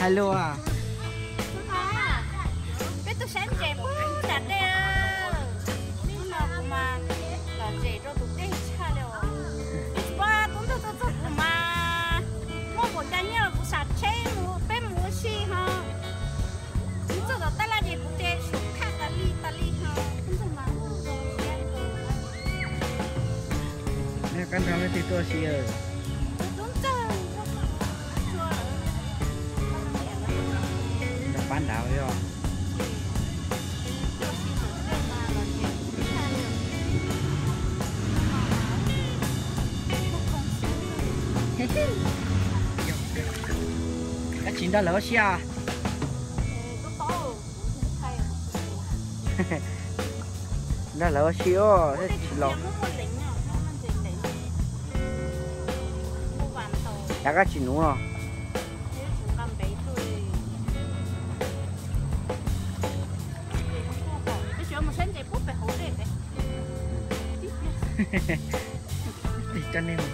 Hais lus. Peb tuaj saib ntses puag nram dej. Hnub no kuv mas lom zem rau tus dej tshaj li os. Tsis paub tub ntxawg tuaj txog kuv mas muaj npaum cas nyiaj los kuv sam tsheb mus peb mus ua si ho. Kuv txog tom tab laj ces kuv ces suam khaj tas li tas li ho. Tub ntxawg mas zoo siab. Koj nrog leej twg tuaj si? Tub ntxawg. Nrog pab nrad yog. Koj tsis nrog lawv ua si os? Nrog lawv ua si os, tsis los. Cas koj tsis nuv os? Coj nej mus.